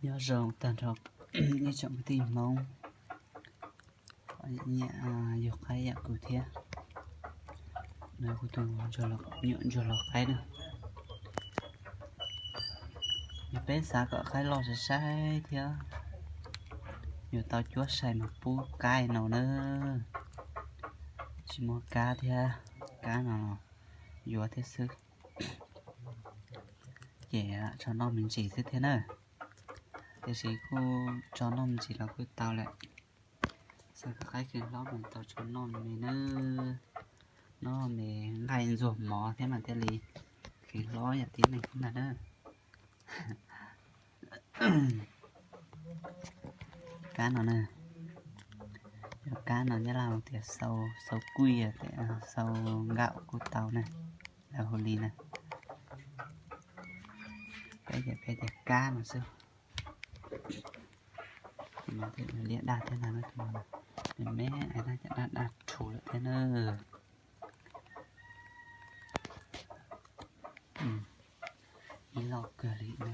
Nyob zoo tag nrho ib tsoom kwv tij Hmoob, nyiam yug qaib yam kuv thiab. No kuv tus nyuam ntsuag hlais qaib na. Yog peb xav kom qaib loj sai sai thiab, yuav tau cuab sai mus pub kab no na. Tsis muaj kab thiab, kab no yuav thiab xwb. Ces tso noj me ntsis xwb thiab na. Tiam sis kuj tso noj me ntsis los kuj tau lawm. Xav kom qaib khwv hlob mas tau tso noj me na. Noj me nqaij ntxuag mov thiab mas thiaj li khwv hlob yam tib neeg thiab ntag na. Kab no na, yog kab no Nyab Laj hu tias xau, xau kuj, xau nkaum kuj tau na, lawv hu li na. Peb ces peb tias kab no xwb. Tus no thiaj li liab daj thiab na, tus no me me es daj, cas daj daj rhuv lawm thiab na. Ib loj kawg li na.